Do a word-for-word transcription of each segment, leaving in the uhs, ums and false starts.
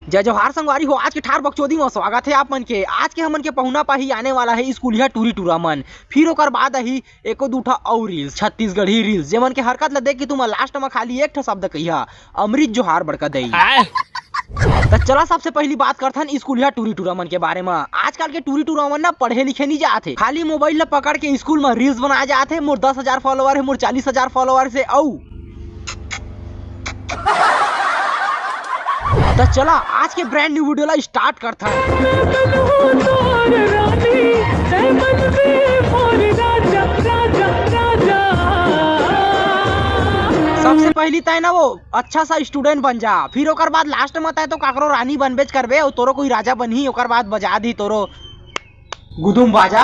जय जोहार संगवारी हो, आज के ठार बकचोदी म स्वागत हे आप मन के। आज के हमन के पहुना पाही आने वाला हे स्कूलिया टूरी टूरा मन, फिर ओकर बाद आही एको दू ठा अउ reels, छत्तीसगढ़ी reels, जेमन के हरकत ल देख के तुमन last म खाली एक ठो शब्द कहिहा, अमृत जोहार बड़का दई। त चला सबसे पहली बात करथन स्कूलिया टूरी टूरा मन के बारे म। आजकल के टूरी टूरा मन ना पढ़े लिखे नहीं जात हे, खाली mobile ल पकड़ के स्कूल म reels बनाए जात हे, मोर दस हजार follower हे, मोर चालीस हजार follower हे, अउ त चला आज के brand new video ला start करथन। सबसे पहली तय ना वो अच्छा सा student बन जा, फिर ओकर बाद last में तय तो काकरो रानी बनबेच करबे, अउ तोरो कोई राजा बनही, ओकर बाद बजा दी तोरो गुदुम बाजा।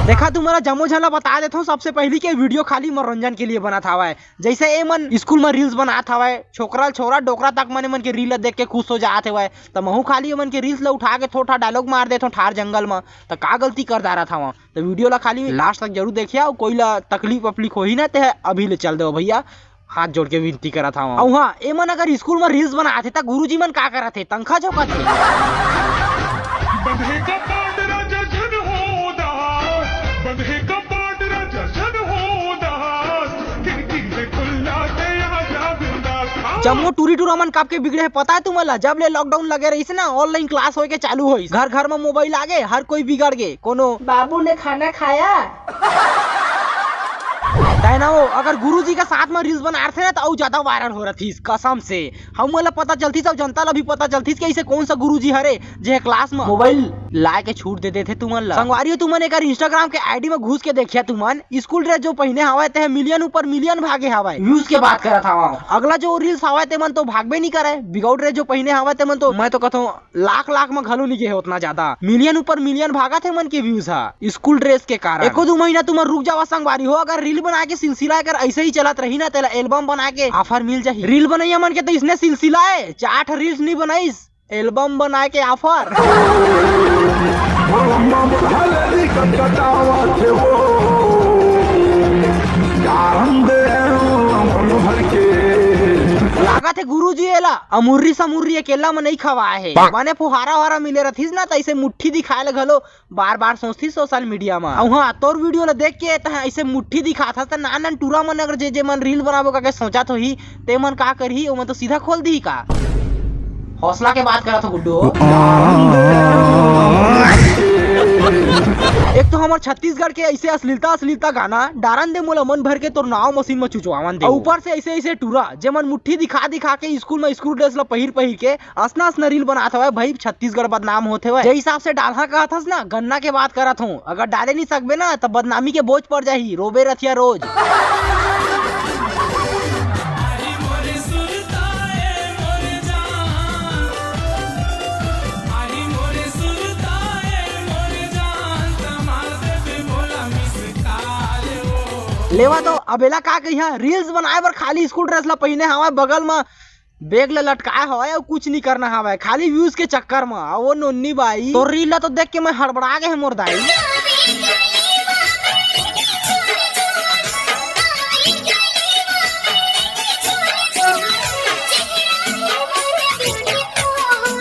देखा, तुमन ला जम्मो झन ला बता देथव, सबसे पहली के video खाली मनोरंजन के लिए बनत हावय। जैसे ए मन स्कूल में reels बनात हवय, छोकरा छोरा डोकरा तक मन ए मन के reel ला देख के खुश हो जात हवय, त महू खाली ए मन के reels ला उठा के थोड़ा dialogue मार देथव ठार जंगल में, त का गलती कर डारत हवं? त video ला खाली last तक जरूर देखिया, अउ कोई ला तकलीफ वकलीफ होही ना, ते अभी ले चल देव भैया, हाथ जोड़ के विनती करत हवं। अउ हाँ, ए मन अगर स्कूल में reels बनात हे, त गुरुजी मन का करत हे? तनखा झोंकत हे। बंधे कपाट राजा झन हो दास, बंधे कपाट राजा झन हो दास, खिड़की से खुल्ला दे आजा बिंदास। जम्मो टूरी टूरा मन कब के बिगड़े हे पता हे तुमन ला? जब ले lockdown लगे रहिस ना, online class होय के चालू होइस, घर घर में mobile आ गे, हर कोई बिगड़ गे। कोनो बाबू ने खाना खाया? तय ना वो, अगर गुरुजी के साथ में reels बनारथे ना, त अउ ज्यादा viral हो रथिस, कसम से। हमन ला पता चलथिस, अउ जनता ला भी पता चलथिस कि ऐसे कौन सा गुरुजी हरे, जे class में mobile लाए के छूट दे देथे तुमन ला। संगवारी हो, तुमन एकर Instagram के ID में घुस के देखिया, तुमन school dress जो पहिने हवय, ते million ऊपर million भागे हवय, views के बात करत हवं। अगला जो reels हवय, ते मन तो भागबे नहीं करे, बिगौ dress जो पहिने हवय, ते मन तो, मैं तो कहथों, लाख लाख में घलो नहीं गे हे उतना ज्यादा, million ऊपर million भागत हे मन के views हा school dress के कारण। एको दू महीना तुमन रुक जावा संगवारी हो, अगर reel बनाए के सिलसिला अगर ऐसे ही चलत रही ना, तेला album बनाए के offer मिल जाही। Reel बनैया मन के तो इसने सिलसिला हे, चार ठा reels नहीं बनाइस, album बनाए के offer। लागत हे गुरुजी एला अमुर्री समुर्री अकेला में नहीं खवाए हे, माने फुहारा वहारा मिले रथिस ना, तैसे मुट्ठी दिखाए ल घलो बार बार सोचथिस social media में। अउ हाँ, तोर video ला देख के तह ऐसे मुट्ठी दिखात हस, त नान नान टूरा मन अगर जे जे मन reel बनाबो करके सोचत होही, ते मन का करही? ओमन तो सीधा खोल दिही का? हौसला के बात करत हो गुड्डू। एक तो हमर छत्तीसगढ़ के ऐसे अश्लीलता अश्लीलता गाना, डारन दे मोला मन भर के तोर नाव मशीन में चुचवावन दे। अउ ऊपर से ऐसे ऐसे टूरा, जे मन मुट्ठी दिखा दिखा के स्कूल में school dress ला पहिर पहिर के असना असना reel बनात हवय भाई, छत्तीसगढ़ बदनाम होत हवय। जे हिसाब से डालहा कहत हस ना, गन्ना के बात करत हूँ, अगर डाले नहीं सकबे ना, त बदनामी के बोझ पड़ जाही, रोबे रथिया रोज। लेवा तो अब एला का कहिया, reels बनाए बर खाली school dress ला पहिने हवय, बगल में bag ला लटकाए हवय अउ कुछ नहीं करना हवय, खाली views के चक्कर में। अउ वो नोन्नी बाई, तोर reel ला तो देख के मैं हड़बड़ा गे हे मोर दाई।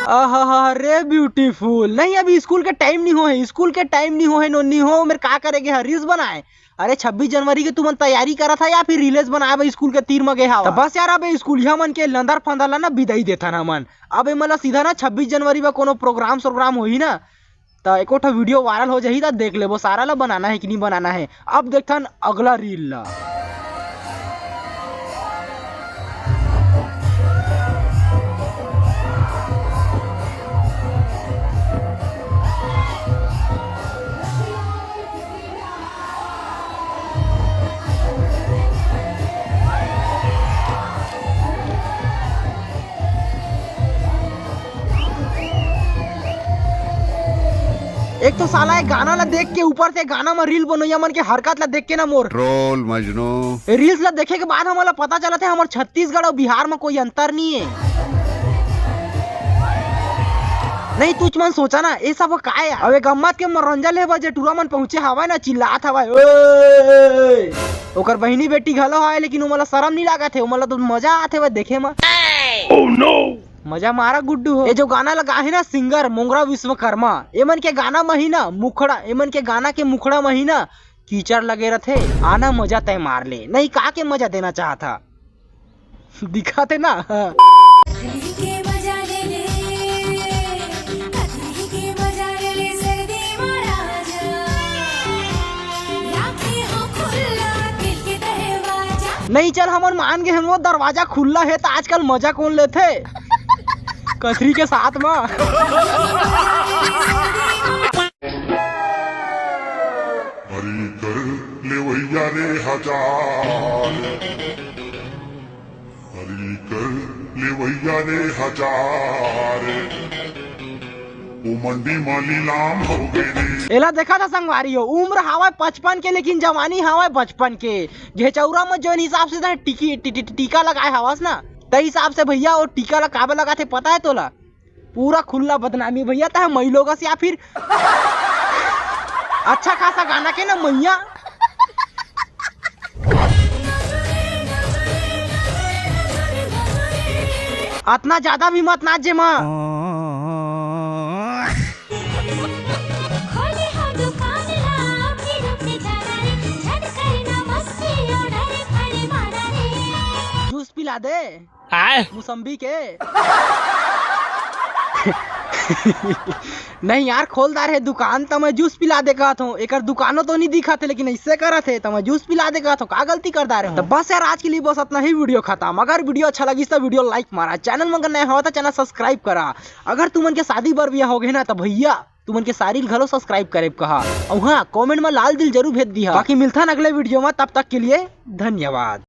आहा रे beautiful, नहीं अभी school के time नहीं होहे, school के time नहीं होहे नोन्नी हो, मेर का करे गे हा reels बनाए। अरे छब्बीस जनवरी के तुमन तैयारी करत हा या फिर reels बनाए बर school के तीर म गे हावा? त बस यार, अबे स्कूलिया मन के लंदर फंदर ला ना बिदाई देथन हमन। अब एमन ला सीधा ना छब्बीस जनवरी बर कोनो program सोग्राम होही ना, त एको ठो video viral हो जाही, त देख लेबो सारा ला बनाना हे कि नहीं बनाना हे। अब देखथन अगला reel ला। एक तो साला ये गाना ला देख के, ऊपर से गाना में reel बनोइया मन के हरकत ला देख के ना मोर troll मजनू। ये reels ला देखे के बाद हमन ला पता चलत हे हमर छत्तीसगढ़ अउ बिहार में कोई अंतर नहीं है। नहीं, तुझ मन सोचा ना, ये सब काय हे? अबे गम्मत के मनोरंजन ले बर जे टूरा मन पहुंचे हवय ना, चिल्लात हवय, "ओए!" ओकर बहिनी बेटी घलो हवय, लेकिन ओमन ला शरम नहीं लागत हे, ओमन ला तो मजा आत हे देखे म। Oh no! मजा मारा गुड्डू हो। ये जो गाना लगा हे ना सिंगर मोंगरा विश्वकर्मा, एमन के गाना म ही ना मुखड़ा, एमन के गाना के मुखड़ा म ही ना कीचड़ लगे रथे। आना मजा तय मार ले, नहीं का के मजा देना चाहत हा? दिखाते ना। नहीं चल, हमन मान गे हन, वो दरवाजा खुल्ला हे, त आजकल मजा कौन लेथे? कथरी के साथ मा। हरी कर लेवैया रे हजार, हरी कर लेवैया रे हजार, ओ मंडी म लीलाम हो गे रे। एला देखा था संगवारी हो, उम्र हावय पचपन के, लेकिन जवानी हावय बचपन के। घेचौरा म जोन हिसाब से तैं टिकी-, टी-, टी-, टीका लगाए हवस ना, तै हिसाब से भैया, वो टीका ला काबर लगाथे पता है तोला? पूरा खुल्ला बदनामी भैया, तैं मई लोगस या फिर अच्छा खासा गाना के ना मैया। अतना ज्यादा भी मत नाच जे माँ। जूस पिला दे। आय। मुसम्बी के। नहीं यार, खोल डारे हे दुकान, त मैं जूस पिला दे कहत हूँ। एकर दुकानो तो नहीं दिखत हे, लेकिन ऐसे करत हे, त मैं जूस पिला दे कहत हूँ। का गलती कर डारे हूँ? त बस यार, आज के लिए बस अतना ही, वीडियो खतम। अगर वीडियो अच्छा लगिस त वीडियो like मारा, चैनल म अगर नया हो त चैनल subscribe करा। अगर तुमन के शादी बर बियाह हो गे ना, त भैया तुमन के सारी घलो subscribe करे कहा। अउ हाँ, comment म लाल दिल जरूर भेज दिहा। बाकी मिलथन अगले वीडियो म, तब तक के लिए धन्यवाद।